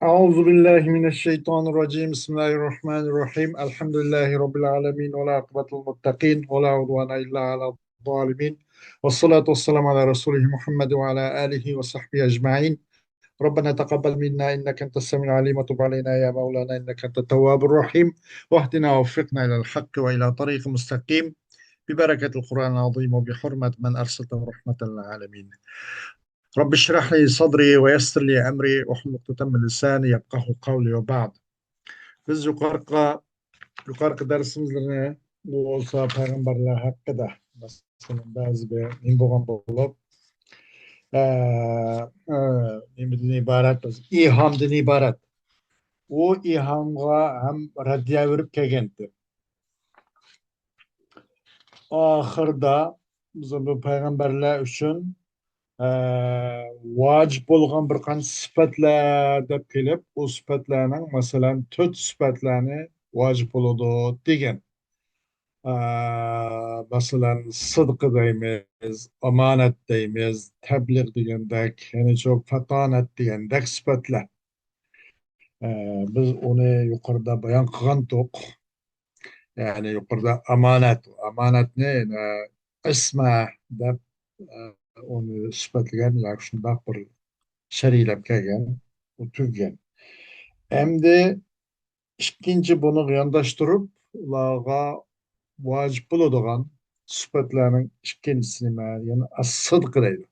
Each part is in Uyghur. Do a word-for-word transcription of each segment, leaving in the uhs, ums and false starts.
أعوذ بالله من الشيطان الرجيم. بسم الله الرحمن الرحيم. الحمد لله رب العالمين، والعاقبة للمتقين، ولا عدوان إلا على الظالمين، والصلاة والسلام على رسوله محمد وعلى آله وصحبه أجمعين. ربنا تقبل منا إنك أنت السميع العليم، وتب علينا يا مولانا إنك أنت التواب الرحيم، واهدنا ووفقنا إلى الحق وإلى طريق مستقيم، ببركة القرآن العظيم وبحرمة من أرسلته رحمة للعالمين. رب اشرح لي صدري ويسر لي أمري واحلل عقدة من لساني يفقهوا قولي وبعد. بىز يۇقىرىقى، يۇقىرىقى دەرسىمىزلەرنى، بۇ بولسا پەيغەمبەرلەر ھەققىدە، مەسىلەن، بەزى بىر نېمە بولغان بولۇپ، ئە، ئە، نېمىدىن ئىبارەت؟ ئىلھامدىن ئىبارەت. ئۇ ئىلھامغا ھەم رەددىيە بېرىپ كەلگەنتى. ئاخىردا بىز بۇ پەيغەمبەرلەر ئۈچۈن، ئە، ۋاجىپ بولغان بىر قانچە سۈپەتلەر دەپ كېلىپ، ئۇ سۈپەتلەرنىڭ، مەسىلەن، تۆت سۈپەتلەرنى ۋاجىپ بولىدۇ دېگەن. ئە، مەسىلەن، سىدقى دەيمىز، ئامانەت دەيمىز، تەبلىغ دېگەندەك، يەنە شۇ پەتانەت دېگەندەك سۈپەتلەر. ئە، بىز ئۇنى يۇقىرىدا بايان قىلغانتۇق. يەنى يۇقىرىدا ئامانەت، ئامانەتنى، ئە، ئىسمە دەپ، ئە، ئۇنى سۈپەتلىگەن ياكى شۇنداق بىر شەرھلەپ كەلگەن، ئۇ تۈگىگەن. ئەمدى ئىككىنچى بۇنىڭغا يانداشتۇرۇپ، ئۇلارغا ۋاجىپ بولىدىغان سۈپەتلەرنىڭ ئىككىنچىسى نېمە؟ يەنى ئەس-سىدق دەيدۇ.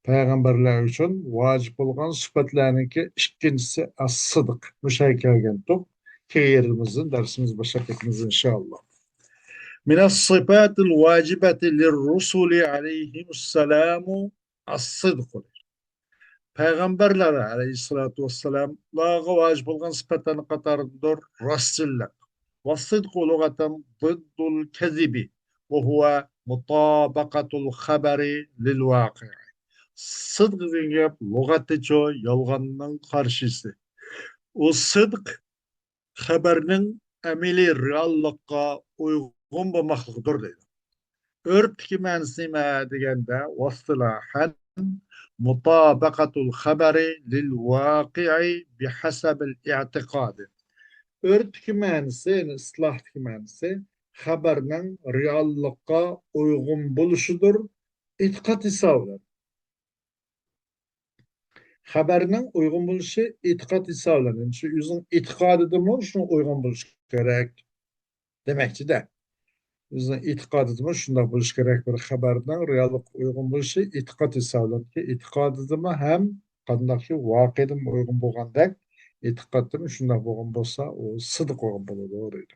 پەيغەمبەرلەر ئۈچۈن ۋاجىپ بولغان سۈپەتلەرنىڭكى ئىككىنچىسى ئەس-سىدق. مۇشۇ يەرگە كەلگەنتۇق. كېيىن يېرىمىزدىن دەرسىمىز باشلاپ كېتىمىز، ئىنشائاللا. من الصفات الواجبة للرسل عليهم السلام الصدق. پەيغەمبەرلەر ئەلەيھىسسالاتۇ ۋەسسالاملارغا ۋاجىپ بولغان سۈپەتلەرنىڭ قاتارىدىدۇر رەستچىللىق. والصدق لغة ضد الكذب، وهو مطابقة الخبر للواقع. سىدىق دېگەن گەپ لۇغەتتىچۇ يالغاننىڭ قارشىسى. ئۇ سىدىق خەبەرنىڭ ئەمەلىي رېئاللىققا ئۇيغۇن بولماقلىقىدۇر دەيدۇ. ئۆرپتىكى مەنىسى نېمە دېگەندە، واصطلاحا مطابقة الخبر للواقع بحسب الاعتقاد. ئۆرپتىكى مەنىسى، يەنى ئىستىلاھتىكى مەنىسى خەبەرنىڭ رېئاللىققا ئۇيغۇن بولۇشىدۇر، ئېتىقاد ھېسابى بىلەن. خەبەرنىڭ ئۇيغۇن بولۇشى ئېتىقاد ھېسابلىنىدۇ. شۇ ئۆزىنىڭ ئېتىقادىدىمۇ شۇنىڭ ئۇيغۇن بولۇشى كېرەك دېمەكچىدە. ئۆزىنىڭ ئېتىقادىدىمۇ شۇنداق بولۇشى كېرەك، بىر خەبەرنىڭ رېئاللىققا ئۇيغۇن بولۇشى ئېتىقاد ھېسابلىنىدۇ. ئېتىقادىدىمۇ ھەم قانداقكى ۋەقەدىمۇ ئۇيغۇن بولغاندەك، ئېتىقادتىمۇ شۇنداق بولغان بولسا، ئۇ سىدىق بولغان بولىدۇ دەيدۇ.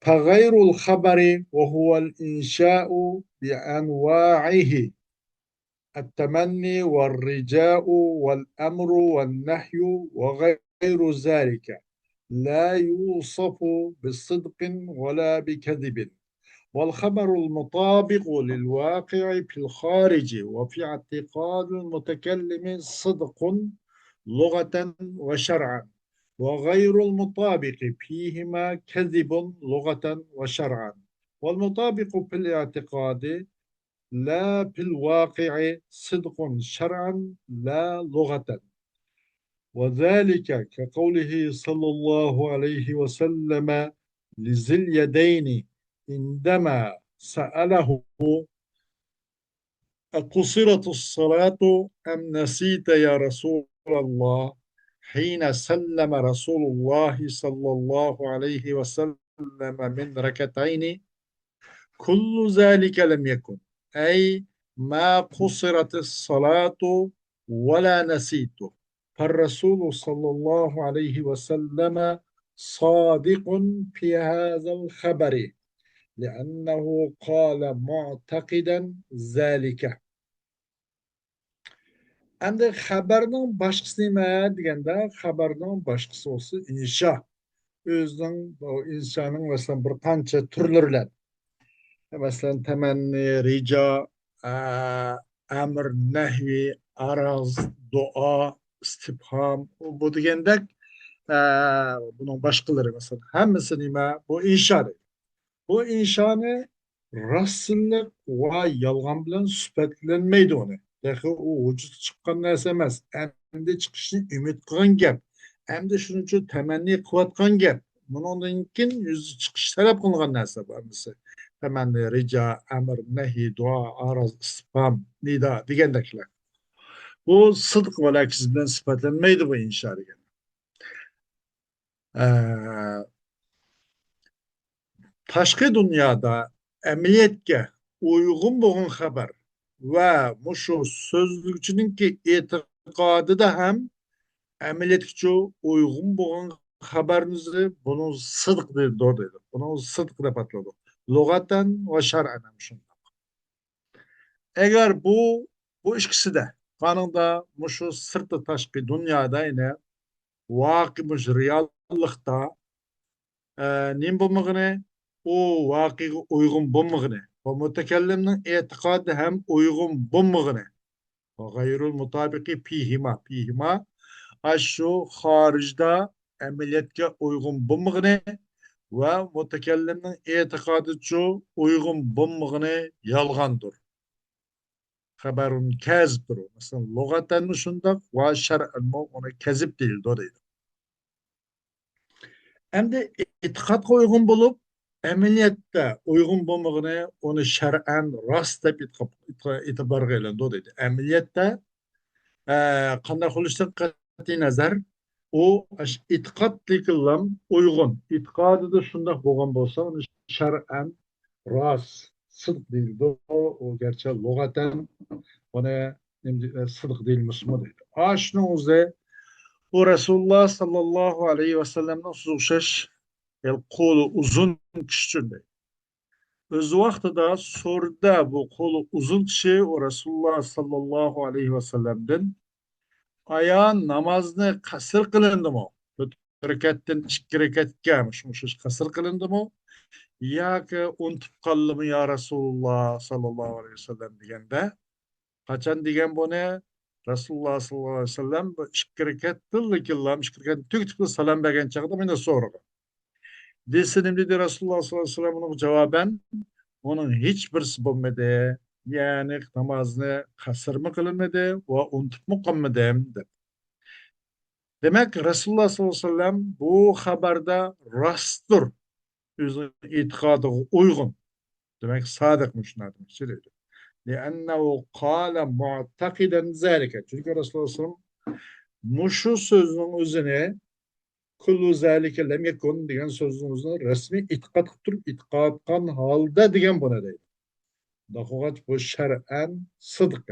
فغير الخبر وهو الإنشاء بأنواعه، التمني والرجاء والأمر والنهي وغير ذلك، لا يوصف بصدق ولا بكذب. والخبر المطابق للواقع في الخارج وفي اعتقاد المتكلم صدق لغة وشرعا، وغير المطابق فيهما كذب لغة وشرعا. والمطابق في الاعتقاد لا في الواقع صدق شرعا لا لغة. وذلك كقوله صلى الله عليه وسلم لذي اليدين عندما سأله: أقصرت الصلاة أم نسيت يا رسول الله؟ حين سلم رسول الله صلى الله عليه وسلم من ركعتين: كل ذلك لم يكن، أي ما قصرت الصلاة ولا نسيت. فالرسول صلى الله عليه وسلم صادق في هذا الخبر، لأنه قال معتقدا ذلك. ئەمدى خەبەرنىڭ باشقىسى نېمە دېگەندە، خەبەرنىڭ باشقىسى بولسا ئىنشا. ئۆزىنىڭ، ئىنشانىڭ، مەسىلەن، بىر قانچە تۈرلىرى بىلەن. مەسىلەن، تەمەننى، رىجا، ئە، ئەمر، نەھۋى، ئەرز، دۇئا، ئىستىپھام، بۇ دېگەندەك، ئە، بۇنىڭ باشقىلىرى، مەسىلەن، ھەممىسى نېمە؟ بۇ ئىنشا دەيدۇ. بۇ ئىنشانى راستچىللىق ۋە يالغان بىلەن سۈپەتلەنمەيدۇ ئۇنى. تېخى ئۇ ۋۇجۇدقا چىققان نەرسە ئەمەس. ئەمدى ئەمدى چىقىشنى ئۈمىد قىلغان گەپ. ئەمدى شۇنىڭ ئۈچۈن تەمەننى قىلىۋاتقان گەپ. بۇنىڭدىن كېيىن يۈزى چىقىش تەلەپ قىلىنغان نەرسە بار. مىسال، تەمەننى، رىجا، ئەمر، نەھى، دۇئا، ئاراز، ئىستىپھام، نىدا دېگەندەكلەر. بۇ سىدىق ۋە كىزىب بىلەن سۈپەتلەنمەيدۇ بۇ ئىنشا دېگەن. ئە، تاشقى دۇنيادا ئەمەلىيەتكە ئۇيغۇن بولغان خەۋەر ۋە مۇشۇ سۆزلىگۈچىنىڭكى ئېتىقادىدا ھەم ئەمەلىيەتكىچۇ ئۇيغۇن بولغان خەۋەرنى بۇنىڭ سىدىق دەيدۇ، دەيدۇ. بۇنىڭ سىدىق دەپ ئاتىلىدۇ. لۇغەتەن ۋە شەرئەن ھەم شۇنداق. ئەگەر بۇ، بۇ ئىككىسىدە، قانۇندا مۇشۇ سىرتى تاشقى دۇنيادا يەنە ۋاقىئ مۇشۇ رېئاللىقتا، ئە، نېمە بولمىغىنى، ئۇ ۋاقىئغا ئۇيغۇن بولمىغىنى ۋە مۇتەكەللىمنىڭ ئېتىقادى ھەم ئۇيغۇن بولمىغىنى، غەيرۇل مۇتابىقى پىھىما، پىھىما، ئاشۇ خارىجدا ئەمەلىيەتكە ئۇيغۇن بولمىغىنى ۋە مۇتەكەللىمنىڭ ئېتىقادىچۇ ئۇيغۇن بولمىغىنى يالغاندۇر. خەۋەرۇن كەزىبتۇر. مەسىلەن، لۇغەتەنمۇ شۇنداق ۋە شەرئەنمۇ ئۇنى كەزىب دېيىلىدۇ دەيدۇ. ئەمدى ئېتىقادقا ئۇيغۇن بولۇپ، ئەمەلىيەتتە ئۇيغۇن بولمىغىنى ئۇنى شەرئەن راست دەپ ئېتىقا-، ئېتىقا-، ئېتىبارغا ئېلىنىدۇ دەيدۇ. ئەمەلىيەتتە، ئە، قانداق بولۇشىدىن قەتئىينەزەر، ئۇ ئاش-، ئېتىقادتىكىلام ئۇيغۇن، ئېتىقادىدا شۇنداق بولغان بولسا، ئۇنى شەرئەن راست، سىدىق دېيىلىدۇ. ئۇ گەرچە لۇغەتەن ئۇنى نېمە دېيىلە، سىدىق دېيىلمىسىمۇ دەيدۇ. ئاشۇنىڭ ئۆزى، ئۇ رەسۇلۇللا ساللاللاھۇ ئەلەيھى ۋەسەللەمنىڭ سۆزىگە ئوخشاش، يەنى قولى ئۇزۇن كىشى ئۈچۈن دەيدۇ. ئۆز ۋاقتىدا سورىدى بۇ قولى ئۇزۇن كىشى ئۇ رەسۇلۇللا ساللاللاھۇ ئەلەيھى ۋەسەللەمدىن، ئايا نامازنى قەسىر قىلىندىمۇ؟ تۆت رەكەتتىن ئىككى رەكەتكە مۇشۇ، مۇشۇ قەسىر قىلىندىمۇ؟ ياكى ئۇنتۇپ قالدىمۇ يا رەسۇلۇللا ساللاللاھۇ ئەلەيھى ۋەسەللەم دېگەندە، قاچان دېگەن بۇنى؟ رەسۇلۇللا ساللاللاھۇ ئەلەيھى ۋەسەللەم بۇ ئىككى رەكەتتىنلا كېيىنلا، ئىككى رەكەتنى تۈگىتىپلا سالام بەرگەن چاغدا مېنى سورىغان. دېسە نېمە دېدى رەسۇلۇللا ساللاللاھۇ ئەلەيھى ۋەسەللەم ئۇنىڭغا جاۋابەن؟ ئۇنىڭ ھېچ بىرسى بولمىدى. يەنى نامازنى قەسىرمۇ قىلمىدى ۋە ئۇنتۇپمۇ قالمىدىم دەپ. دېمەك، رەسۇلۇللا ساللاللاھۇ ئەلەيھى ۋەسەللەم بۇ خەۋەردە راستتۇر. ئۆزىنىڭ ئېتىقادىغا ئۇيغۇن. دېمەك، سادىق مۇشۇنداق دېمەكچى دەيدۇ. لأنه قال معتقدا ذلك. چۈنكى رەسۇلۇللا ساللاللاھۇ ئەلەيھى ۋەسەللەم مۇشۇ سۆزنىڭ ئۆزىنى، كل ذلك لم يكن دېگەن سۆزنىڭ ئۆزىنى رەسمىي ئېتىقاد قىلىپ تۇرۇپ، ئېتىقاد قىلغان ھالدا دېگەن بۇنى دەيدۇ. ئۇنداق بولغاچ، بۇ شەرئەن سىدىق.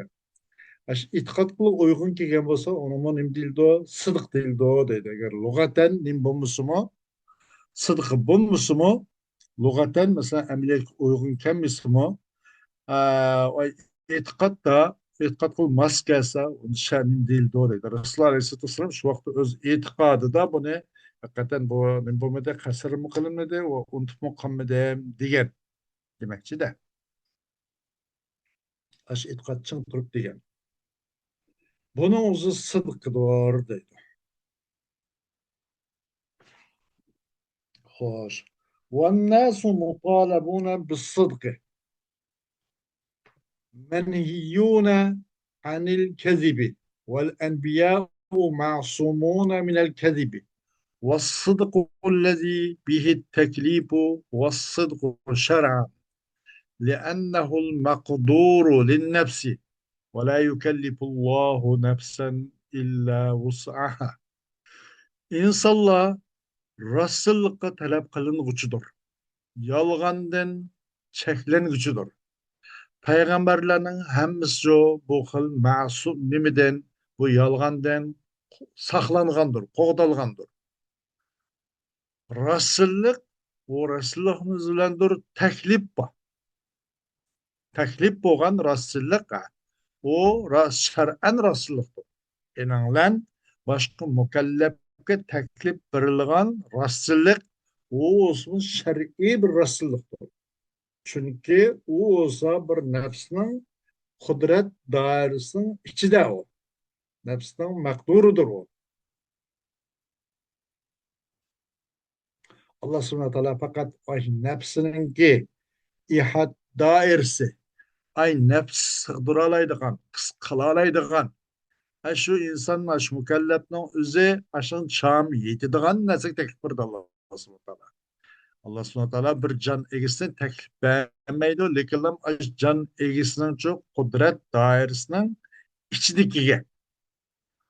ئاشۇ ئېتىقاد قىلىپ ئۇيغۇن كەلگەن بولسا، ئۇنىڭمۇ نېمە دېيىلىدۇ؟ سىدىق دېيىلىدۇ دەيدۇ. ئەگەر لۇغەتەن نېمە بولمىسىمۇ، سىدىق بولمىسىمۇ، لۇغەتەن، مەسىلەن، ئەمەلىيەتكە ئۇيغۇن كەلمىسىمۇ، ئە، ئېتىقادتا، ئېتىقاد قىلىپ ماس كەلسە، ئۇنى شەرئەن دېيىلىدۇ دەيدۇ. رەسۇلۇللا ئەلەيھىسسالاتۇ ۋەسسالام شۇ ۋاقىتتا ئۆز ئېتىقادىدا بۇنى ھەقىقەتەن بۇ نېمە بولمىدى، قەسىرمۇ قىلىنمىدى، ئۇنتۇپمۇ قالمىدىم دېگەن دېمەكچىدە. ئاشۇ ئېتىقاد چىڭ تۇرۇپ دېگەن. بۇنىڭ ئۆزى سىدىقىدۇر دەيدۇ. خوش. والناس مطالبون بالصدق منهيون عن الكذب والأنبياء معصومون من الكذب والصدق الذي به التكليف والصدق شرعا لأنه المقدور للنفس ولا يكلف الله نفسا إلا وسعها. ئىنسانلار راستچىللىققا تەلەپ قىلىنغۇچىدۇر، يالغاندىن چەكلەنگۈچىدۇر. پەيغەمبەرلەرنىڭ ھەممىسى بۇ خىل مەسۇم نېمىدىن، بۇ يالغاندىن ساقلانغاندۇر، قوغدالغاندۇر. راستچىللىق، ئۇ راستچىللىقنى ئۆزى بىلەندۇر تەكلىپ بار. تەكلىپ بولغان راستچىللىق، ئۇ راست، شەرئەن راستچىللىقتۇر. ئېنىڭلەن باشقا مۇكەللەپكە تەكلىپ بېرىلغان راستچىللىق، ئۇ بولسىمۇ شەرئىي بىر راستچىللىقتۇر. چۈنكى ئۇ بولسا بىر نەپسنىڭ قۇدرەت دائىرىسىنىڭ ئىچىدە ئۇ. نەپسنىڭ مەقدۇرىدۇر ئۇ. ئاللا سۇبھانەھۇ ۋە تائالا پەقەت ئاي نەپسىنىڭكى ئىھات دائىرىسى، ئاي نەپس سىغدۇرالايدىغان، قىسقا قىلالايدىغان، ئە، شۇ ئىنسان، ئاشۇ مۇكەللەپنىڭ ئۆزى ئاشۇنىڭ چامى يېتىدىغان نەرسىگە تەكلىپ بېرىدۇ ئاللا سۇبھانەھۇ ۋە تائالا. ئاللا سۇبھانەھۇ ۋە تائالا بىر جان ئىگىسىنى تەكلىپ بەرمەيدۇ، لېكىنلا ئاشۇ جان ئىگىسىنىڭچۇ قۇدرەت دائىرىسىنىڭ ئىچىدىكىگە،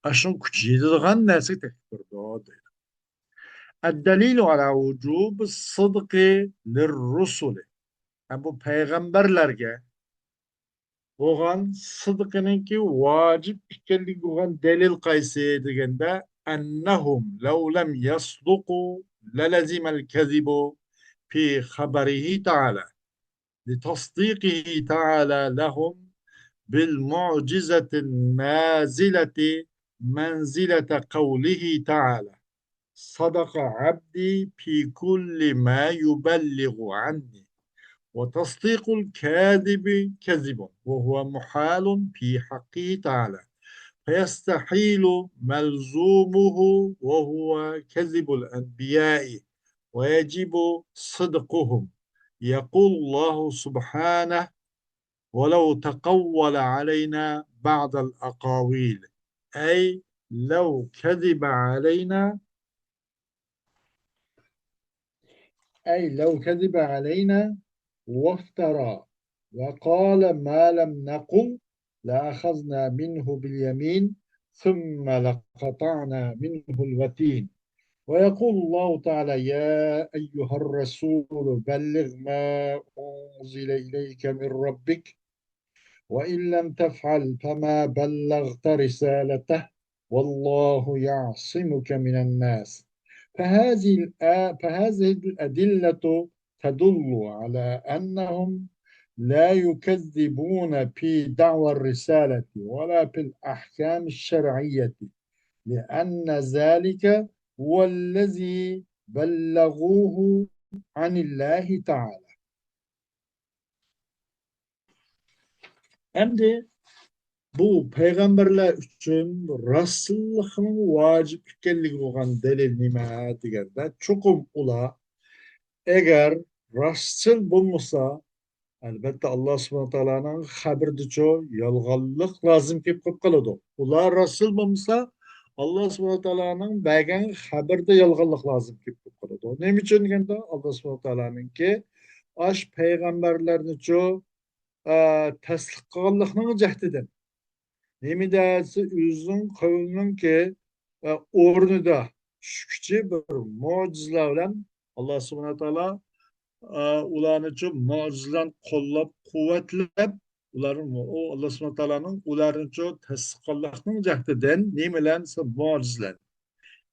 ئاشۇنىڭ كۈچى يېتىدىغان نەرسىگە تەكلىپ بېرىدۇ دەيدۇ. الدليل على وجوب الصدق للرسل. ھەم بۇ پەيغەمبەرلەرگە بولغان سىدقىنىڭكى ۋاجىپ ئىكەنلىكىگە بولغان دەلىل قايسى دېگەندە، أنهم لو لم يصدقوا للزم الكذب في خبره تعالى لتصديقه تعالى لهم بالمعجزة النازلة منزلة قوله تعالى: صدق عبدي في كل ما يبلغ عني. وتصديق الكاذب كذب، وهو محال في حقه تعالى، فيستحيل ملزومه وهو كذب الأنبياء، ويجب صدقهم. يقول الله سبحانه: ولو تقول علينا بعض الأقاويل، أي لو كذب علينا، أي لو كذب علينا وافترى وقال ما لم نقل لأخذنا منه باليمين ثم لقطعنا منه الوتين. ويقول الله تعالى: يا أيها الرسول بلغ ما أنزل إليك من ربك وإن لم تفعل فما بلغت رسالته والله يعصمك من الناس. فهذه الآ-، فهذه الأدلة تدل على أنهم لا يكذبون في دعوى الرسالة ولا في الأحكام الشرعية، لأن ذلك هو الذي بلغوه عن الله تعالى. ئەمدى بۇ پەيغەمبەرلەر ئۈچۈن راستچىللىقنىڭ ۋاجىپ ئىكەنلىكىگە بولغان دەلىل نېمە دېگەندە، چوقۇم ئۇلار ئەگەر راستچىل بولمىسا، ئەلۋەتتە، ئاللا سۇبھانەھۇ ۋە تائالانىڭ خەبىرىدىچۇ يالغانلىق لازىم كېلىپ قېلىپ قالىدۇ. ئۇلار راستچىل بولمىسا، ئاللا سۇبھانەھۇ ۋە تائالانىڭ بەرگەن خەبىرىدە يالغانلىق لازىم كېلىپ قېلىپ قالىدۇ. نېمە ئۈچۈن دېگەندە، ئاللا سۇبھانەھۇ ۋە تائالانىڭكى ئاش پەيغەمبەرلەرنىچۇ، ئە، تەستىق قىلغانلىقنىڭ جەھىتىدىن. نېمە دېسە، ئۆزىنىڭ قەۋمىنىڭكى، ئە، ئورنىدا چۈشكۈچى بىر مۆجىزىلەر بىلەن ئاللا سۇبھانەھۇ ۋە تائالا، ئە، ئۇلارنىچۇ مۆجىزە بىلەن قوللاپ، قۇۋۋەتلەپ، ئۇلارنى، ئۇ ئاللا سۇبھانەھۇ ۋە تائالانىڭ ئۇلارنىچۇ تەستىق قىلغانلىقنىڭ جەھىتىدىن نېمە بىلەن دېسە، مۆجىزە بىلەن.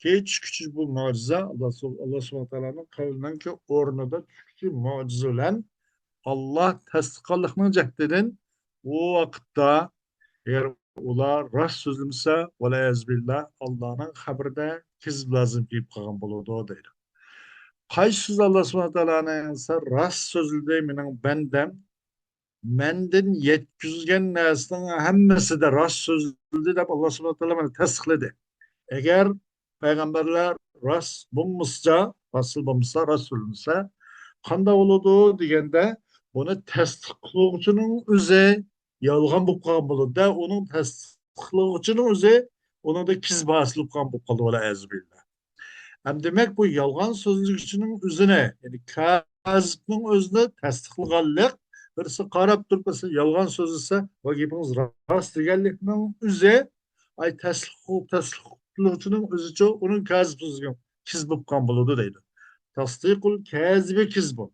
كېيىن چۈشكۈچى بۇ مۆجىزە، ئاللا سۇ-، ئاللا سۇبھانەھۇ ۋە تائالانىڭ قەۋلىنىڭكى ئورنىدا چۈشكۈچى مۆجىزە بىلەن ئاللا تەستىقلىقنىڭ جەھىتىدىن ئۇ ۋاقىتتا ئەگەر ئۇلار راست سۆزلىمىسە، ۋەلئىيازۇ بىللا، ئاللانىڭ خەبىرىدە كېزىپ لازىم كېلىپ قالغان بولىدۇ دەيدۇ. قايسى سۆز ئاللا سۇبھانەھۇ ۋە تائالانىڭ دېسە، راست سۆزلىدى مېنىڭ بەندەم، مەندىن يەتكۈزگەن نەرسىنىڭ ھەممىسىدە راست سۆزلىدى دەپ ئاللا سۇبھانەھۇ ۋە تائالا مانا تەستىقلىدى. ئەگەر پەيغەمبەرلەر راست بولمىسا، راست بولمىسا، راست سۆزلىمىسە، قانداق بولىدۇ دېگەندە، بۇنى تەستىقلىغۇچىنىڭ ئۆزى يالغان بولۇپ قالغان بولىدۇ-دە، ئۇنىڭ تەستىقلىغۇچىنىڭ ئۆزى ئۇنىڭدا كېزىپ ھاسىل بولۇپ قالغان بولۇپ قالىدۇ، ۋەلئىيازۇ بىللا. ھەم دېمەك، بۇ يالغان سۆزلىگۈچىنىڭ ئۆزىنى، يەنى كازىپنىڭ ئۆزىنى تەستىقلىغانلىق، بىرسى قاراپ تۇرۇپ، مەسىلەن، يالغان سۆزلىسە، ۋە گېپىڭىز راست دېگەنلىكنىڭ ئۆزى، ئاي، تەستىق-، تەستىقلىغۇچىنىڭ ئۆزىچۇ، ئۇنىڭ كازىپ سۆزىگە كېزىپ بولۇپ قالغان بولىدۇ دەيدۇ. تەستىقۇل كازىبى كېزىبۇن.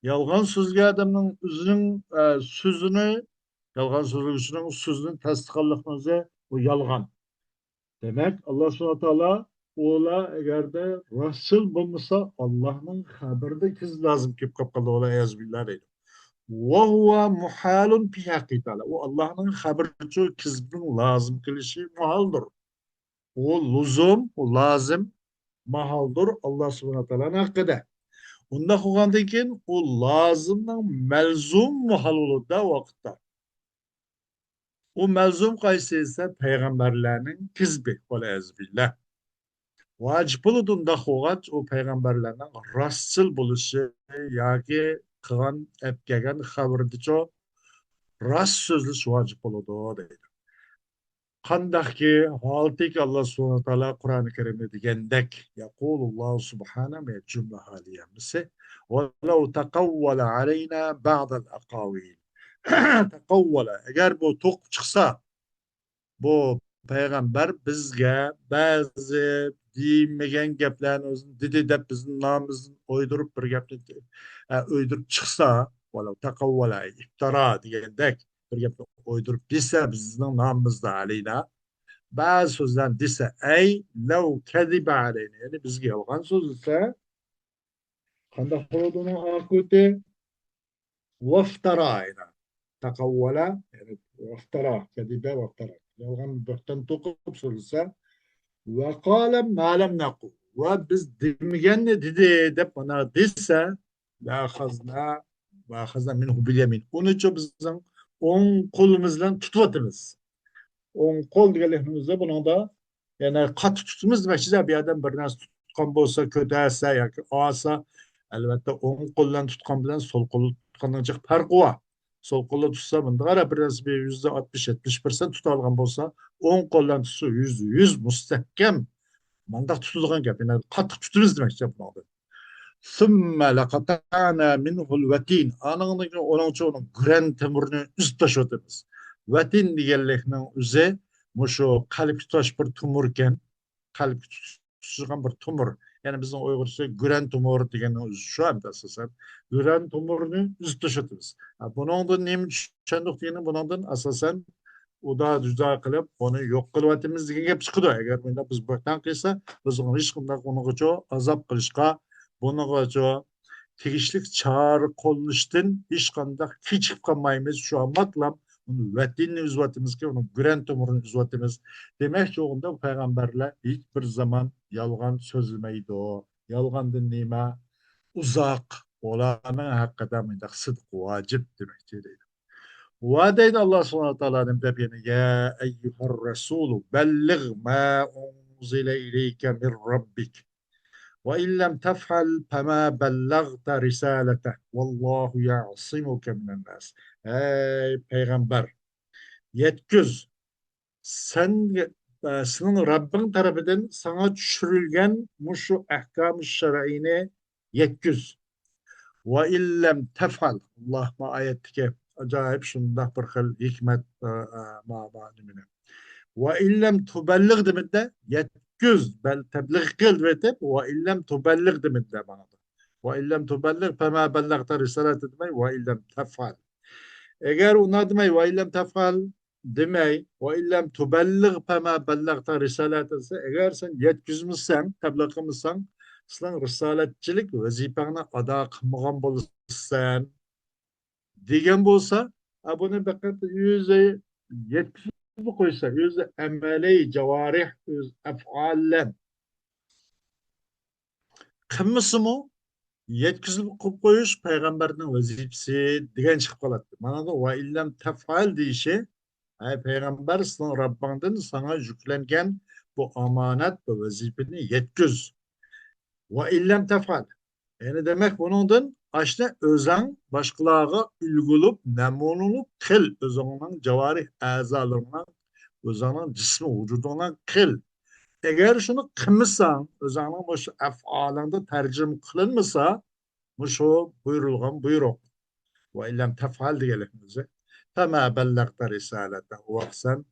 يالغان سۆزلىگەن ئادەمنىڭ ئۆزىنىڭ، ئە، سۆزىنى، يالغان سۆزلىگۈچىنىڭ سۆزىنى تەستىقلىغانلىقنىڭ ئۆزى بۇ يالغان. دېمەك، ئاللا سۇبھانەھۇ ۋە تائالا ئۇلار ئەگەردە راستچىل بولمىسا، ئاللانىڭ خەبىرىدە كېزىپ لازىم كېلىپ قالىدۇ، ۋەلئىيازۇ بىللا دەيدۇ. ۋە ھۇۋە مۇھالۇن پى ھەققى تائالا. ئۇ ئاللانىڭ خەبىرىچۇ كېزىپنىڭ لازىم كېلىشى ماھالدۇر. ئۇ لۇزۇم، ئۇ لازىم، ماھالدۇر ئاللا سۇبھانەھۇ ۋە تائالانىڭ ھەققىدە. ئۇنداق بولغاندىن كېيىن، ئۇ لازىمنىڭ مەلزۇم ماھال بولىدۇ-دە ۋاقىتتا. ئۇ مەلزۇم قايسى دېسە، پەيغەمبەرلەرنىڭ كېزىپى، ۋەلئىيازۇ بىللا. ۋاجىپ بولىدۇ ئۇنداق بولغاچ، ئۇ پەيغەمبەرلەرنىڭ راستچىل بولۇشى ياكى قىلغان، ئەپ كەلگەن خەۋىرىدىچۇ راست سۆزلىشى ۋاجىپ بولىدۇ دەيدۇ. قانداقكى ھالىتىكى، ئاللا سۇبھانەھۇ ۋە تائالا قۇرئانى كەرىمدە دېگەندەك، يەقۇلۇللاھۇ سۇبھانەھۇ، جۈملە ھالىيە ھەممىسى، ۋەلەۋ تەقەۋۋەلە ئەلەينا بەئزەل ئەقاۋىل. تەقەۋۋەلە، ئەگەر بۇ توقۇپ چىقسا، بۇ پەيغەمبەر بىزگە بەزى دېمىگەن گەپلەرنى ئۆزىنى دېدى دەپ بىزنىڭ نامىمىزدىن ئويدۇرۇپ بىر گەپنى، ئە، ئۆيدۈرۈپ چىقسا، ۋەلەۋ تەقەۋۋەلە، ئىپتارا دېگەندەك بىر گەپنى ئويدۇرۇپ دېسە بىزنىڭ نامىمىزدا ئەلەينا بەزى سۆزلەرنى دېسە، ئەي لەۋ كەزىبە ئەلەينا، يەنى بىزگە يالغان سۆزلىسە، قانداق بولىدۇ ئۇنىڭ ئاقىۋىتى؟ ۋەفتەرا، يەنى تەقەۋۋەلە، يەنى ۋەفتەرا، كەزىبە ۋەفتەرا. يالغان بۆھتان توقۇپ سۆزلىسە، ۋەقالە مە لەم نەقۇل، ۋە بىز دېمىگەننى دېدى دەپ مانا دېسە، لەئەخەزنا، لەئەخەزنا مىنھۇ بىل يەمىن. ئۇنىچۇ بىزنىڭ ئوڭ قولىمىز بىلەن تۇتۇۋاتىمىز. ئوڭ قول دېگەنلىكنىڭ ئۆزى بۇنىڭدا، يەنى قاتتىق تۇتىمىز دېمەكچىدە، بۇ يەردە بىر نەرسە تۇتقان بولسا، كۆتەرسە ياكى ئالسا، ئەلۋەتتە ئوڭ قول بىلەن تۇتقان بىلەن سول قول تۇتقاننىڭ جىق پەرقى بار. سول قولدا تۇتسا، مۇنداق قارا، بىر نەرسە بىر يۈزدە ئاتمىش، يەتمىش پىرسەنت تۇتالىغان بولسا، ئوڭ قول بىلەن تۇتسا، يۈزدە يۈز مۇستەھكەم. مۇنداق تۇتىدىغان گەپ، يەنى قاتتىق تۇتىمىز دېمەكچى بۇنىڭدىن. ثم لقطعنا منه الوتين. ئانىڭدىن كېيىن ئۇنىڭچە ئۇنىڭ گۈرەن تۆمۈرىنى ئۈزۈپ تاشلىۋاتىمىز. ۋەتىن دېگەنلىكنىڭ ئۆزى مۇشۇ قەلبكە تۇتاش بىر تۆمۈر ئىكەن. قەلبكە تۇتۇشىدىغان بىر تۆمۈر. يەنى بىزنىڭ ئۇيغۇرچە گۈرەن تۆمۈر دېگەننىڭ ئۆزى شۇ ئەمدى ئاساسەن. گۈرەن تۆمۈرىنى ئۈزۈپ تاشلىۋاتىمىز. ھە، بۇنىڭدىن نېمە چۈشەندۇق دېگىنى، بۇنىڭدىن ئاساسەن ئۇدا جۇدا قىلىپ، بۇنى يوق قىلىۋاتىمىز دېگەن گەپ چىقىدۇ. ئەگەر مۇنداق بىز بۆھتان قىلسا، بىز ئۇنى ھېچقانداق ئۇنىڭغىچۇ ئازاب قىلىشقا، بۇنىڭغىچۇ تېگىشلىك چارە قوللىنىشتىن ھېچقانداق كېچىكىپ قالمايمىز. شۇ ئاماتلا ئۇنى ۋەتىنىنى ئۈزۈۋاتىمىزكەن، ئۇنىڭ گۈرەن تۆمۈرىنى ئۈزۈۋاتىمىز. دېمەكچى بولغىنىدا، پەيغەمبەرلەر ھېچ بىر زامان يالغان سۆزلىمەيدۇ. يالغاندىن نېمە؟ ئۇزاق. ئۇلارنىڭ ھەققىدە مۇنداق سىدىق ۋاجىپ دېمەكچى دەيدۇ. ۋە دەيدۇ ئاللا سۇبھانەھۇ ۋە تائالا نېمە دەپ يەنە، يا ئەييۇھەر رەسۇلۇ بەللىغ ما ئۇنزىلە ئىلەيكە مىن رەببىك. وَإِنْ لَمْ تَفْعَلْ فَمَا بَلَّغْتَ رِسَالَتَهُ وَاللَّهُ يَعْصِمُكَ مِنَ النَّاسِ. ئەي پەيغەمبەر، يەتكۈز، سەن، سېنىڭ رەببىڭ تەرىپىدىن ساڭا چۈشۈرۈلگەن مۇشۇ ئەھكام شەرئىينى يەتكۈز. وَإِنْ لَمْ تَفْعَلْ، ئاللا ما ئايەتتىكى ئاجايىپ شۇنداق بىر خىل ھېكمەت، ئە، ئە، ما، ما نېمىنى. وَإِنْ لَمْ تُبَلِّغْ دېمىدى، يەتكۈز، بەل تەبلىغ قىل دەپ، وَإِنْ لَمْ تُبَلِّغْ دېمىدى مانا. وَإِنْ لَمْ تُبَلِّغْ فَمَا بَلَّغْتَ رِسَالَتَهُ دېمەي، وَإِنْ لَمْ تَفْعَلْ. ئەگەر ئۇنداق دېمەي، وَإِنْ لَمْ تَفْعَلْ دېمەي، وَإِنْ لَمْ تُبَلِّغْ فَمَا بَلَّغْتَ رِسَالَتَهُ دېسە، ئەگەر سەن يەتكۈزمىسەڭ، تەبلىغ قىلمىساڭ، سېنىڭ رىسالەتچىلىك ۋەزىپەڭنى ئادا قىلمىغان بولىسەن دېگەن بولسا، ئا، بۇنى پەقەت ئۆزى يەتكۈزۈپ قويسا، ئۆزى ئەمەلىي جاۋارىھ، ئۆز ئەفئال بىلەن قىلمىسىمۇ، يەتكۈزۈپ قويۇپ قويۇش پەيغەمبەرنىڭ ۋەزىپىسى دېگەن چىقىپ قالاتتى. مانا بۇ ۋە ئىللەم تەفئەل دېيىشى، ئەي پەيغەمبەر، سېنىڭ رەببىڭدىن ساڭا يۈكلەنگەن بۇ ئامانەت، بۇ ۋەزىپىنى يەتكۈز. ۋە ئىللەم تەفئەل. يەنى دېمەك، بۇنىڭدىن ئاشۇنى ئۆزەڭ باشقىلارغا ئۈلگە بولۇپ، نەمۇنە بولۇپ قىل. ئۆزۈڭنىڭ جاۋارىھ ئەزالىرىڭنىڭ، ئۆزۈڭنىڭ جىسمى، ۋۇجۇدۇڭنىڭ قىل. ئەگەر شۇنى قىلمىساڭ، ئۆزۈڭنىڭ مۇشۇ ئەفئالىڭدا تەرجىمە قىلىنمىسا، مۇشۇ بۇيرۇلغان بۇيرۇق. ۋە ئىللەم تەفئەل دېگەنلىكنىڭ ئۆزى. فەما بەللەغتە رىسالەتە. ئۇ ۋاقىت سەن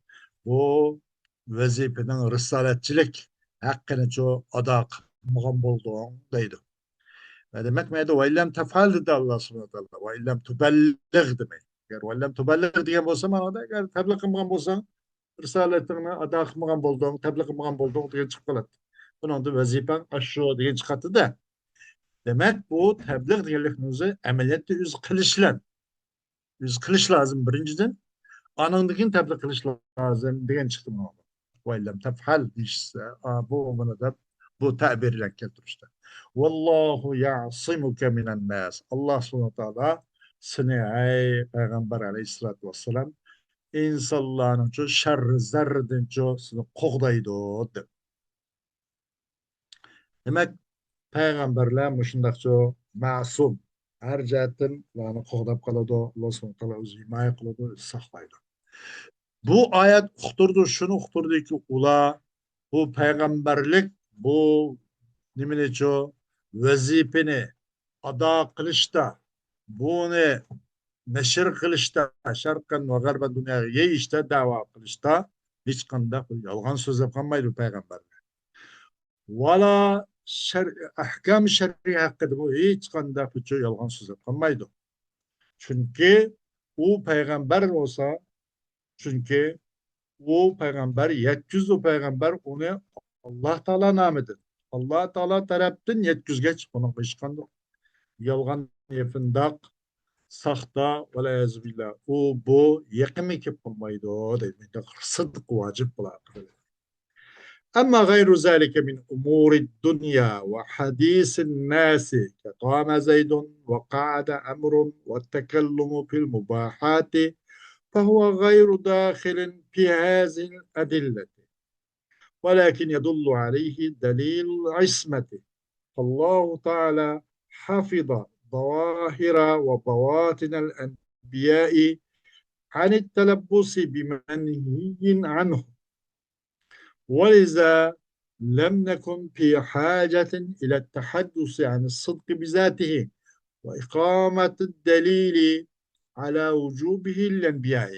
بۇ ۋەزىپىنىڭ رىسالەتچىلىك ھەققىنىچۇ ئادا قىلمىغان بولدۇڭ دەيدۇ. ۋە دېمەك، مەيدە ۋە ئىللەم تەفئەل دېدى ئاللا سۇبھانەھۇ ۋە تائالا. ۋە ئىللەم تۇبەللىغ دېمەي. ئەگەر ۋە ئىللەم تۇبەللىغ دېگەن بولسا، مانا ئەگەر تەبلىغ قىلمىغان بولساڭ، رىسالىتىڭنى ئادا قىلمىغان بولدۇڭ، تەبلىغ قىلمىغان بولدۇڭ دېگەن چىقىپ قالاتتى. بۇنىڭدا ۋەزىپەڭ ئاشۇ دېگەن چىقاتتى-دە. دېمەك، بۇ تەبلىغ دېگەنلىكنىڭ ئۆزى ئەمەلىيەتتە ئۆزى قىلىش بىلەن، ئۆزى قىلىش لازىم بىرىنچىدىن، ئانىڭدىن كېيىن تەبلىغ قىلىش لازىم دېگەن چىقتى مانا. ۋە ئىللەم تەفئەل دېيىشسە، ئا، بۇ مانا دەپ بۇ تەبىرلەپ كەلتۈرۈشتە. ۋاللاھۇ يەئسىمۇكە مىنەن ناس. ئاللا سۇبھانەھۇ ۋە تائالا سېنى، ئەي پەيغەمبەر ئەلەيھىسسالاتۇ ۋەسسالام، ئىنسانلارنىڭچۇ شەررى زەررىدىنچۇ سېنى قوغدايدۇ دەپ. دېمەك، پەيغەمبەرلەر مۇشۇنداقچۇ مەسۇم، ھەر جەھەتتىن ئۇلارنى قوغداپ قالىدۇ، ئاللا سۇبھانەھۇ ۋە تائالا ئۆزى ھىمايە قىلىدۇ، ئۆزى ساقلايدۇ. بۇ ئايەت ئۇقتۇرىدۇ، شۇنى ئۇقتۇرىدۇكى، ئۇلار بۇ پەيغەمبەرلىك، بۇ نېمىنىچۇ، ۋەزىپىنى ئادا قىلىشتا، بۇنى نەشر قىلىشتا، شەرقەن ۋە غەربەن دۇنياغا يېيىشتا، دەۋا قىلىشتا ھېچقانداق بىر يالغان سۆزلەپ قالمايدۇ پەيغەمبەرلەر. ۋالا شەر-، ئەھكام شەرئىي ھەققىدىمۇ ھېچقانداق بىر يالغان سۆزلەپ قالمايدۇ. چۈنكى ئۇ پەيغەمبەر بولسا، چۈنكى ئۇ پەيغەمبەر، يەتكۈزدى، ئۇ پەيغەمبەر ئۇنى ئاللا تائالا نامىدىن، ئاللا تائالا تەرەپتىن يەتكۈزگەچ، ئۇنىڭغا ھېچقانداق يالغان، يېپىنداق، ساختا، ۋەلئىيازۇ بىللا، ئۇ، بۇ يېقىنمۇ كېلىپ قالمايدۇ دەيدۇ. سىدىق ۋاجىپ بۇلارغا. أما غير ذلك من أمور الدنيا وحديث الناس كقام زيد وقعد عمرو والتكلم في المباحات فهو غير داخل في هذه الأدلة، ولكن يدل عليه دليل العصمة، فالله تعالى حفظ ظواهر وبواطن الأنبياء عن التلبس بمنهي عنه، ولذا لم نكن في حاجة إلى التحدث عن الصدق بذاته وإقامة الدليل على وجوبه للأنبياء،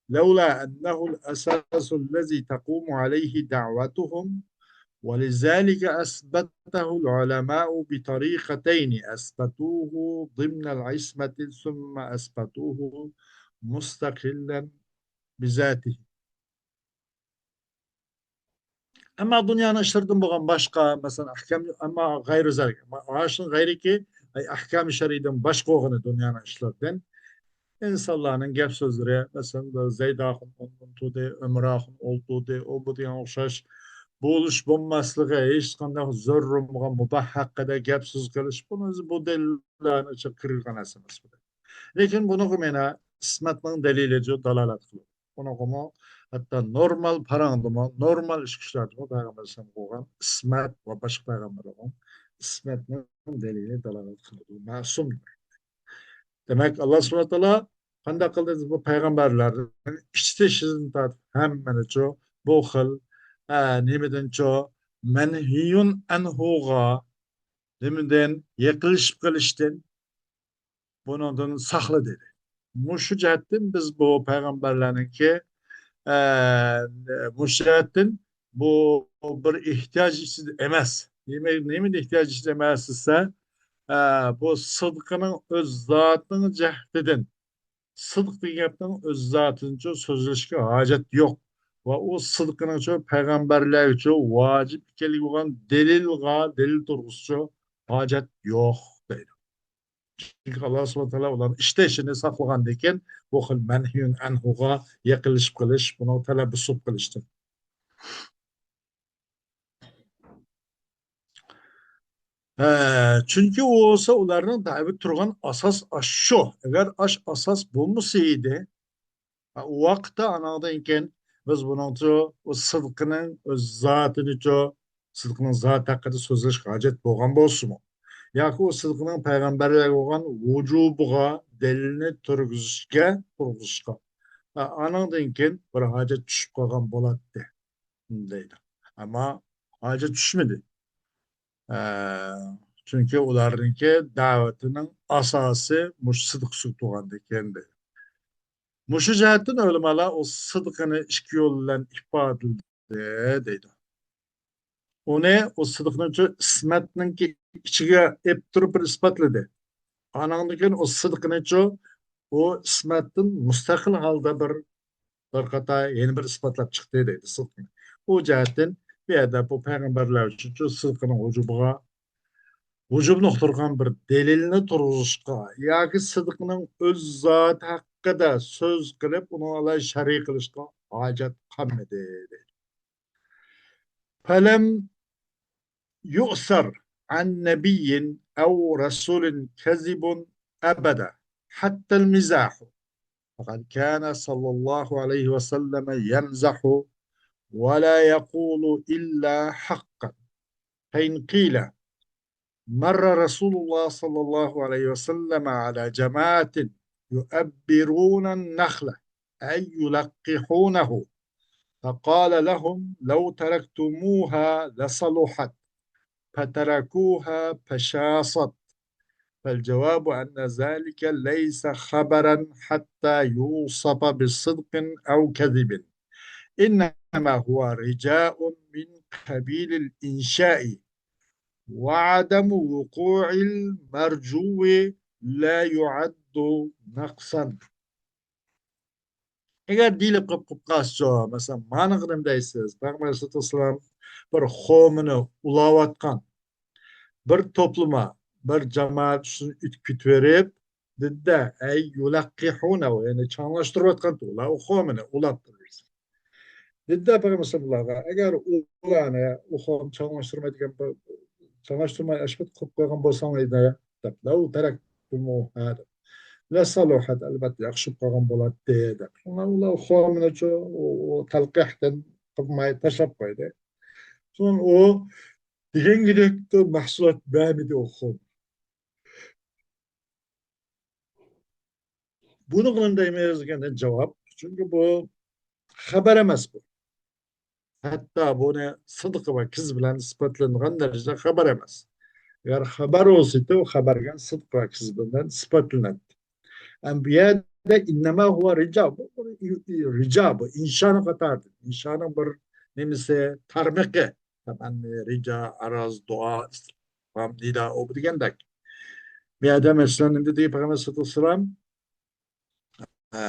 لولا أنه الأساس الذي تقوم عليه دعوتهم، ولذلك أثبته العلماء بطريقتين أثبتوه ضمن العصمة ثم أثبتوه مستقلا بذاته. ئەمما دۇنيانىڭ ئىشلىرىدىن بولغان باشقا، مەسىلەن، ئەھكام، ئەمما غەيرى زەلىك، ئەمما ئاشۇنىڭ غەيرىكى، ئەي، ئەھكام شەرئىدىن باشقا بولغىنى دۇنيانىڭ ئىشلىرىدىن، ئىنسانلارنىڭ گەپ سۆزلىرى، مەسىلەن، بىر زەيد ئاخۇن ئوندىن تۇردى، ئۆمەر ئاخۇن ئولتۇردى، ئۇ بۇ دېگەن ئوخشاش بولۇش بولماسلىقى، ھېچقانداق زۆرۈر بولمىغان مۇباھ ھەققىدە گەپ سۆز قىلىش، بۇنى بۇ دەلىللەرنىڭ ئىچىگە كىرگۈزگەن نەرسە ئەمەس بۇ. لېكىن بۇنىڭغا مانا ئىسمەتنىڭ دەلىلى دالالەت قىلىدۇ. ئۇنىڭغىمۇ ھەتتا نورمال پاراڭدىمۇ، نورمال ئىچكى ئىشلاردىمۇ پەيغەمبەر ئەلەيھىسسالام قىلغان ئىسمەت ۋە باشقا پەيغەمبەرلەرنىڭ ئىسمەتنىڭ دەلىلى دالالەت قىلىدۇ. مەسۇم. دېمەك، ئاللا سۇبھانەھۇ ۋە تائالا قانداق قىلدى؟ بۇ پەيغەمبەرلەرنىڭ ئىچ تېشىدىن تارتىپ ھەممىنىچۇ بۇ خىل، ئە، نېمىدىنچۇ، مەنھىيۇن ئەنھۇغا، نېمىدىن، يېقىنلىشىپ قېلىشتىن، بۇنىڭدىن ساقلا دېدى. مۇشۇ جەھەتتىن بىز بۇ پەيغەمبەرلەرنىڭكى، ئە، مۇشۇ جەھەتتىن بۇ بىر ئېھتىياج ئىچىدە ئەمەس. نېمە، نېمىدە ئېھتىياج ئىچىدە ئەمەس دېسە، ئە، بۇ سىدقىنىڭ ئۆز زاتىنىڭ جەھىتىدىن، سىدىق دېگەن گەپنىڭ ئۆز زاتىنىچۇ سۆزلىشىشكە ھاجەت يوق. ۋە ئۇ سىدىقىنىڭچۇ پەيغەمبەرلەرگىچۇ ۋاجىپ ئىكەنلىكى بولغان دەلىلغا، دەلىل تۇرغۇزۇشقا ھاجەت يوق دەيدۇ. چۈنكى ئاللا سۇبھانەھۇ ۋە تائالا ئۇلارنىڭ ئىشتىشىنى ساقلىغاندىكىن، بۇ خىل مەنھىيۇن ئەنھۇغا يېقىنلىشىپ قېلىش، بۇنىڭغا تەلەببۇس بولۇپ قېلىشتىن. ھە، چۈنكى ئۇ بولسا ئۇلارنىڭ دەۋېتى تۇرغان ئاساس ئاشۇ. ئەگەر ئاش ئاساس بولمىسا ئىدى، ھە، ئۇ ۋاقىتتا ئاناڭدىن كېيىن بىز بۇنىڭچۇ، ئۇ سىدقىنىڭ ئۆز زاتىنىچۇ، سىدقىنىڭ زاتى ھەققىدە سۆزلەشكە ھاجەت بولغان بولسىمۇ، ياكى ئۇ سىدقىنىڭ پەيغەمبەرلەرگە بولغان ۋۇجۇبىغا دەلىلنى تۇرغۇزۇشقا، تۇرغۇزۇشقا، ھە، ئانىڭدىن كېيىن بىر ھاجەت چۈشۈپ قالغان بولاتتى، دەيدۇ. ئەمما ھاجەت چۈشمىدى. ئە، چۈنكى ئۇلارنىڭكى دەۋىتىنىڭ ئاساسى مۇشۇ سىدىق ئۈستىگە تۇرغاندىكىن دەيدۇ. مۇشۇ جەھەتتىن ئۆلىمالار ئۇ سىدىقىنى ئىككى يول بىلەن ئىپادىلىدى دەيدۇ. ئۇنى ئۇ سىدىقنىڭچۇ ئىسمەتنىڭكى ئىچىگە ئېلىپ تۇرۇپ بىر ئىسپاتلىدى. ئانىڭدىن كېيىن ئۇ سىدىقنىچۇ ئۇ ئىسمەتتىن مۇستەقىل ھالدا بىر، بىر قاتار يەنە بىر ئىسپاتلاپ چىقتى دەيدۇ سىدىقنى. ئۇ جەھەتتىن بۇ يەردە بۇ پەيغەمبەرلەر ئۈچۈنچۇ سىدىقنىڭ ۋۇجۇبىغا، ۋۇجۇبنى ئۇقتۇرغان بىر دەلىلنى تۇرغۇزۇشقا ياكى سىدىقنىڭ ئۆز زاتى ھەققىدە سۆز قىلىپ، ئۇنى ئالاھىدە شەرھى قىلىشقا ھاجەت قالمىدى دەيدۇ. فلم يؤثر عن نبي أو رسول كذب أبدا حتى المزاح، فقد كان صلى الله عليه وسلم يمزح ولا يقول إلا حقا، فإن قيل مر رسول الله صلى الله عليه وسلم على جماعة يؤبرون النخلة أن يلقحونه، فقال لهم: لو تركتموها لصلحت، فتركوها فشاصت. فالجواب أن ذلك ليس خبرا حتى يوصف بصدق أو كذب، إنما هو رجاء من قبيل الإنشاء، وعدم وقوع المرجو لا يعد نقصا. ئەگەر دېيىلىپ قېلىپ قالسىچۇ، مەسىلەن، مانىغا نېمە دەيسىز؟ پەيغەمبەر ئەلەيھىسسالاتۇ ۋەسسالام بىر قومىنى ئۇلاۋاتقان، بىر توپلىما، بىر جامائەت ئۈستىدىن ئۆتۈپ كېتىۋېرىپ، دېدى-دە، ئەي يۇلەققىھۇنەھۇ، يەنى چاڭلاشتۇرۇۋاتقان، ئۇلار ئۇ قومىنى ئۇلاپ تۇرۇۋېرىپسىز. دېدى-دە، پەيغەمبەر ئۇلارغا، ئەگەر ئۇلارنى ئۇ قوم چاڭلاشتۇرمايدىغان بو-، چاڭلاشتۇرماي ئاشۇ قىلىپ قويغان بولساڭ ئىدى، دەپ، لەۋ تەرەكتۇمۇھا، دەپ. لەسەلۇھەت، ئەلۋەتتە، ياخشى بولۇپ قالغان بولاتتى، دەپ. شۇڭا ئۇلار ئۇ قومىنىچۇ، ئۇ، ئۇ تەلقىھتىن قىلماي تاشلاپ قويدى. سوڭ ئۇ دېگەنگىدەك مەھسۇلات بەرمىدى ئۇ قوم. بۇنى قىلىن دەيمىز دېگەندە جاۋاب، چۈنكى بۇ خەۋەر ئەمەس بۇ. ھەتتا بۇنى سىدىق ۋە كىز بىلەن سىپەتلەنگەن دەرىجىدە خەۋەر ئەمەس. ئەگەر خەۋەر بولسىدى، ئۇ خەۋەر دېگەن سىدىق ۋە كىز بىلەن سىپەتلىنەتتى. ئەمما بۇ يەردە ئىننەما ھۇۋە رىجا، بۇ بىر رىجا، بۇ ئىنشانىڭ قاتارىدىن، ئىنشانىڭ بىر نېمىسى، تارمىقى. تەمەننى، رىجا، ئەرز، دۇئا، ئىستىفھام، نىدا، ئۇ دېگەندەك. بۇ يەردە مەسىلەن نېمە دېدى پەيغەمبەر سەللەللاھۇ ئەلەيھى ۋەسەللەم؟ ئە،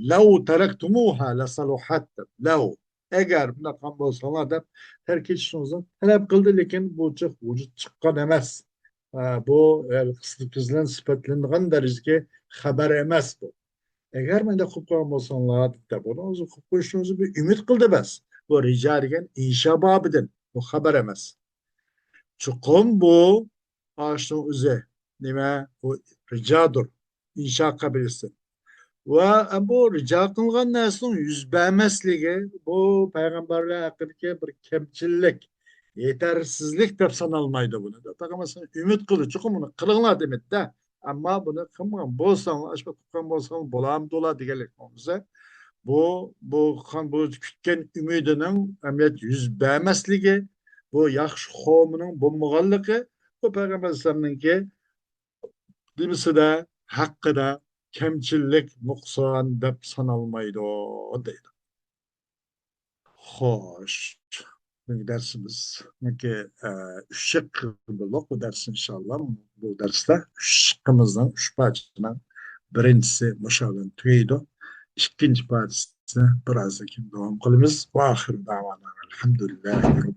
لەۋ تەرەكتۇمۇھا لەسەلۇھەت دەپ. لەۋ، ئەگەر بۇنداق قىلغان بولساڭلار دەپ تەرك ئېتىشىڭىزنى تەلەپ قىلدى، لېكىن بۇ چىق-، ۋۇجۇد چىققان ئەمەس. ئە، بۇ، ئە، قىسىتلىق سۆز بىلەن سۈپەتلىنىدىغان دەرىجىدىكى خەۋەر ئەمەس بۇ. ئەگەر مۇنداق قىلىپ قويغان بولساڭلار، دەپ، بۇنى ئۆزى قىلىپ قويۇشىڭىزنى بىر ئۈمىد قىلدى بەس. بۇ رىجا دېگەن ئىنشا بابىدىن، بۇ خەۋەر ئەمەس. چوقۇم بۇ ئاشۇنىڭ ئۆزى، نېمە، بۇ رىجادۇر، ئىنشا قەبىلىسى. ۋە بۇ رىجا قىلغان نەرسىنىڭ يۈز بەرمەسلىكى، بۇ پەيغەمبەرلەر ھەققىدىكى بىر كەمچىللىك، يېتەرسىزلىك دەپ سانالمايدۇ بۇنى. پەيغەمبەر ئۈمىد قىلدى، چوقۇم بۇنى قىلىڭلار دېمىدى-دە. ئەمما بۇنى قىلمىغان بولساڭلار، ئاشۇنداق قىلغان بولساڭلار بولامدۇلا دېگەنلىك بولمىسا، بۇ، بۇ قىلغان، بۇ كۈتكەن ئۈمىدىنىڭ ئەمەلىيەتتە يۈز بەرمەسلىكى، بۇ ياخشى قومىنىڭ بولمىغانلىقى، بۇ پەيغەمبەر ئەلەيھىسسالامنىڭكى نېمىسىدە، ھەققىدە كەمچىللىك، نۇقسان دەپ سانالمايدۇ، دەيدۇ. خوش. بۈگۈنكى دەرسىمىز، بۈگۈنكى، ئە، ئۈچ شىققا بۆلدۇق بۇ دەرسنى، ئىنشاللا. بۇ دەرستە ئۈچ شىققىمىزنىڭ، ئۈچ پارچىنىڭ بىرىنچىسى مۇشۇ بىلەن تۈگەيدۇ. ئىككىنچى پارچىسىنى بىر ئازدىن كېيىن داۋام قىلىمىز. ۋە ئاخىر داۋانا ئەلھەمدۇلىللاھى رەببىل